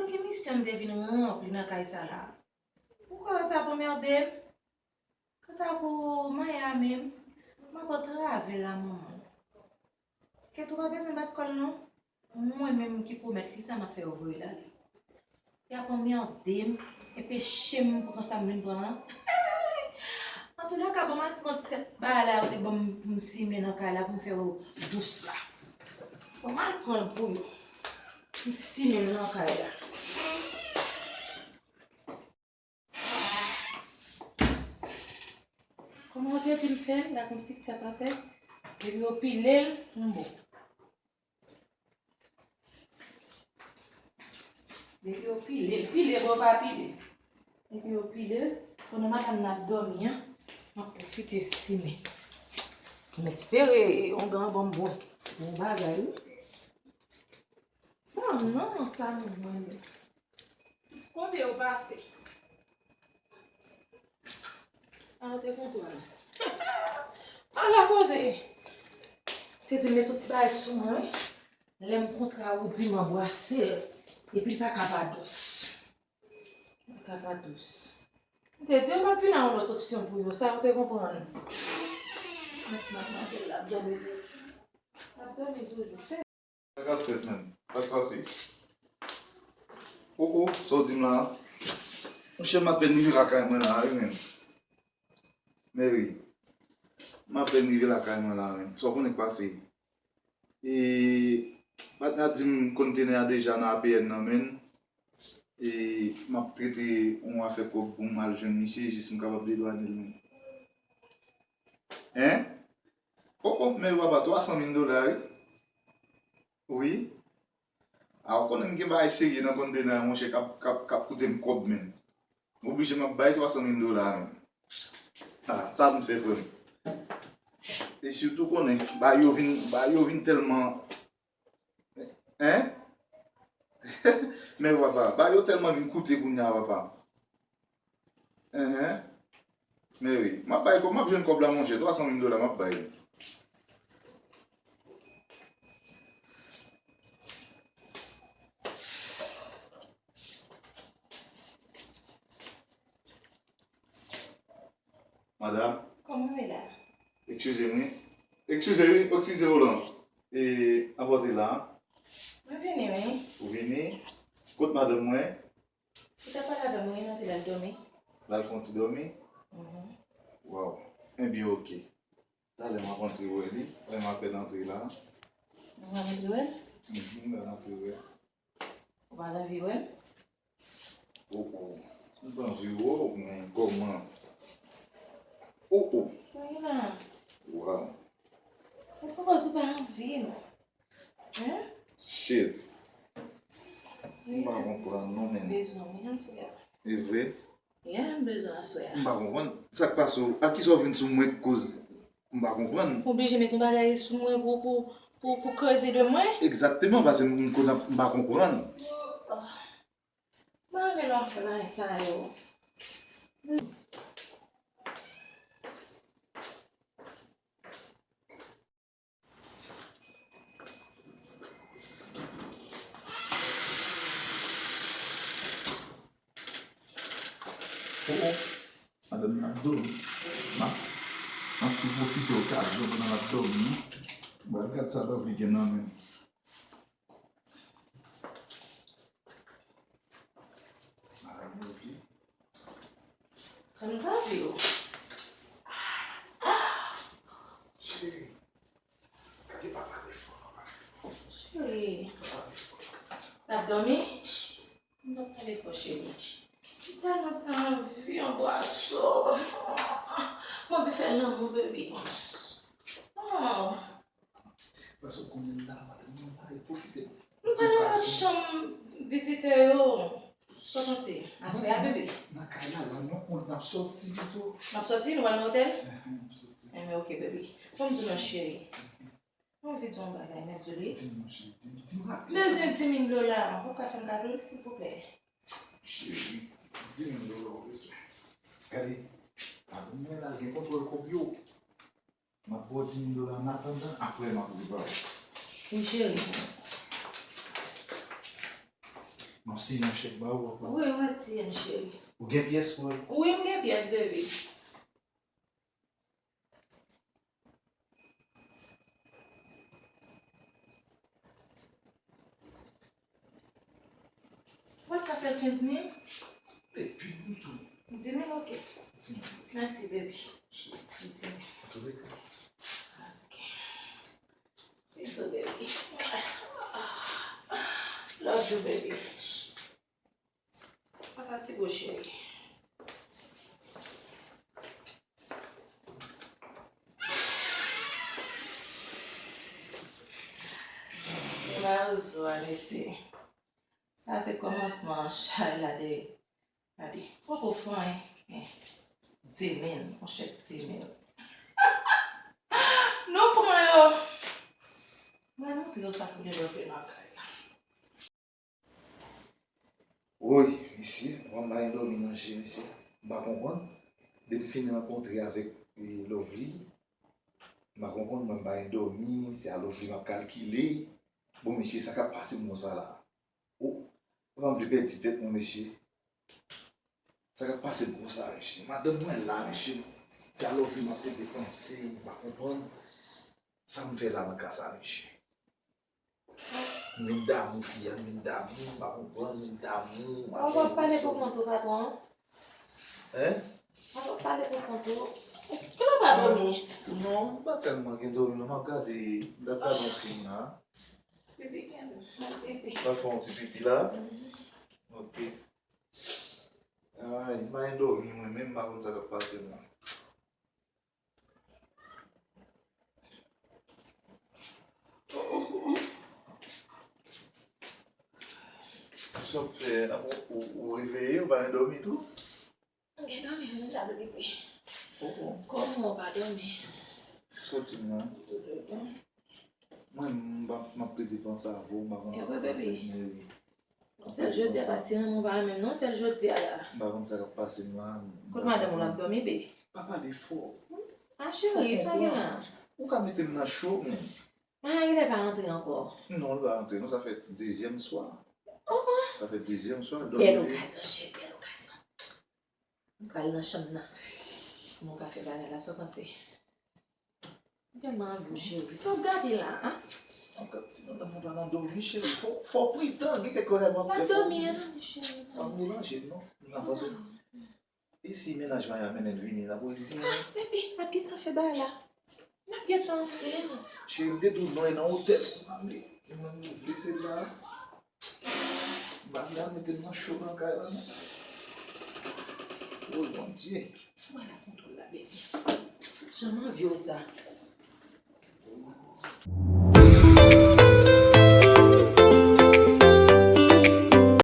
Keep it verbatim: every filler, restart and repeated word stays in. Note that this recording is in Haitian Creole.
Ki misyon m te vin ranpli nan kay sa la? Ou kwè yo t ap anmède m? Kanta pou Maya menm, m ap antrave l a manman l. Kèt ou pa bezwen bat kò l non. Mwen menm ki pwomèt li sa, m ap fè yo voye l ale. Y ap anmède m, e peche m pran sa m vin pran an. Antoulèka, ban m al pran ti tèt bagay la yo te ban m pou m simen nan kay la pou m fè yo dous la. Ban m al pran l pou yo. M simen l nan kay la. Kòman w te di m fè? L ak yon ti tèt atè. Depi yo pile l, m bon. Depi yo pile l, pile bò pa pile. Depi yo pile l, pandan madanm nan ap dòmi an, m ap pwofite simen. M espere ongan an ban m bon, bon bagay, wi. Fanm, non, sa nou jwenn. Kote yo pase? A, ou te konprann. Ala koze! Te di met yon ti bagay sou mwen, wi. Lè m kontre a ou di m anbrase l, epi l pa ka pa dous. Li pa ka pa dous. M te di yo m ap vin a yon lòt opsyon pou yo, sa ou te konprann. Mèsi madmwazèl, l ap dòmi toujou. L ap dòmi toujou. Sa k ap fèt menm? Sa k pase? Koko, sa w di m la a? Monchè, m apèn rive lakay mwen la a, wi, menm. Mary, m apèn rive lakay mwen la a, menm. Sa w konnen k pase? E, patnè a di m kontenè a deja nan A P N nan men l. E, m ap trete yon afè kòb pou m al jwenn misye, jis m kapab dedwanye l, menm. Hein? Oh, oh, men papa, twa san mil dola, wi. Wi. A, ou konnen m gen bagay serye nan kontenè a, monchè, k ap, k ap, k ap koute m kòb, menm. M oblije m ap bay twa san mil dola, menm. A, sa m fè, frè m. E sitou konnen, bagay yo vin, bagay yo vin tèlman, hein? Men papa, bagay yo tèlman vin koute kounye a, papa. Enhen. Men wi. M ap bay kòb, m ap jwenn kòb la, monchè. Twa san mil dola, m ap bay. Madam. Kòman w ye la? Eskize m, wi. Eskize, wi. Eskize, Roland. E, apòte la. Mwen vini, wi. Ou vini? Kot madanm mwen? Li t ap pale avè m, wi, nan te l al dòmi. L al fè yon ti dòmi? Mhm. Waw. Ebyen, oke. Talè m ap antre wè li. Lè m apèn antre la. Ou ap antre wè l? Mhm, m pral antre wè. Ou pa t anvi wè l? Oh, oh. M t anvi wè w, men kòman? Oh, oh. Sa gen la? Waw. Ou konprann si w pa anvi, non. Hein? Shit. M pa konprann non, men. Bezwen w, wi, aswè a. E vre? Yeah, m bezwen aswè a. M pa konprann. Sa k pase w? A kisa w vin sou mwen koz? M pa konprann. Ou oblije met yon bagay sou mwen pou, pou, pou, pou kreze de mwen? Egzakteman, paske m, m konn ap, m pa konprann. Oh. M pa renmen lè w ap fè bagay sa yo. Oh, oh. Madanm nan ap dòmi. M ap, m ap tou pwofite okazyon pandan l ap dòmi an. M pral gad sa love li gen nan men l. Madanm love li. Sa nou ta viv? Cheri, gade papa defo, papa. Cheri. Papa defo. L ap dòmi? M p ap pale fò, cheri. M tèlman ta anvi yon bwason. M anvi fè lanmou, baby. Oh. Paske w konnen m ta madanm mwen la, e pwofite. Nou pral nan lòt chanm vizitè yo. Sa w panse? Aswè a, baby? Nan kay la, la, non, n ap sòti pito. N ap sòti? Nou pral nan otèl? Enhen, n ap sòti. Enben, oke, baby. Ban m di w non, cheri. Mwen anvi di w yon bagay, mèt Zoli. Di m, monchè, di m, di m rapid. M bezwen di mil dola. Ou ka fè m kado l, silvouplè? Cheri, di mil dola ou bezwen. Gade, madanm mwen la, l gen kontwòl kòb yo. M ap ba w di mil dola an atandan, apre m ap repare. Wi, cheri. M Yon siy, monchè, ba ou ankò. Wi, mwen ti N cheri. Ou gen pyès pou l? Wi, m gen pyès, baby. Ou pa t ka fè kenz mil? Epi, m tou. Di mil, ok. Di mil. Mèsi, baby. Di mil. An tou lè ka. Ok. Bisous, baby. Love you, baby. Pa fatige w, cheri. Mawozo a, mesye. Sa se kòmansman chay la dèyè. Gade, poko fè anyen. Di mil, yon chèk di mil. Nou pran yo. Mwen montre yo sa pou lè lè w vin nan kay la. Woy, mesye, mwen m pa gen dòmi nan je, mesye. M pa konprann. Depi m fin rankontre avèk, e, Lovely, m pa konprann, mwen m pa gen dòmi, se a Lovely m ap kalkile. Bon, mesye, sa k ap pase m konsa la? O, papa m vle pèdi tèt mwen, mesye. Sa k ap pase m konsa, mesye? Madanm mwen la, mesye. Se a Lovely m ap pede panse, m pa konprann. Sa m fè la nan ka sa, mesye? M vin damou fi a, m vin damou, m pa konprann, m vin damou, m pa konprann. Ou ap pale pou kont ou, patwon? Hein? Ou ap pale pou kont ou? Kilè w pa dòmi? Non, m pa tèlman gen dòmi non, m ap gade, m t ap gade yon fim la. Pipi gen, pipi. Pral fè yon ti pipi la? Mhm. Ok. Ay, m pa gen dòmi mwen menm, m pa konn sa k ap pase m la. Sa w ap fè? Ou, ou, ou reveye, ou pa endòmi tou? M gen dòmi, m ta dòmi wi. Oh, oh. Kòman w pa dòmi? Soti m nan. Tout le bon. Mwen, m pa, m ap rete panse avè w, m pa konn sa k ap pase m, men wi. Sèl jodi a pa ti renmen w pa renmen m non, sèl jodi a la. M pa konn sa k ap pase m la. Kot madanm ou la ap dòmi, be? Pa pale fò. A cheri, sa w gen la? Ou ka mete m nan cho, men. Madanm genlè pa rantre ankò. Non, l pa rantre non, sa fè dezyèm swa. Oh, oh. Sa fè dezyèm swa, l dòmi. Bèl okazyon, cheri, bèl okazyon. M pral nan chanm nan. Pou nou ka fè bagay la, sa w panse? M tèlman anvi w, cheri. Sa w ap gade la, a? An gad ti madanm mwen pa nan dòmi, cheri. Fò, fò w pridan, gen kèk bagay w ap fè, fò w pridan. Pa dòmi, a, tande, cheri. Pa melanje m, non. M nan vant ou. E si mennaj mwen a mennen l vini nan polisin? Ah, baby, n ap gentan fè bagay la. N ap gentan antre, non. Cheri, m te di w non, e nan otèl. M pa vle. Mwen, m vle se la. Bagay la mete m nan cho nan kay la, non. Woy, Bondye. Mwen la kontwòl la, baby. Jan m anvi w sa.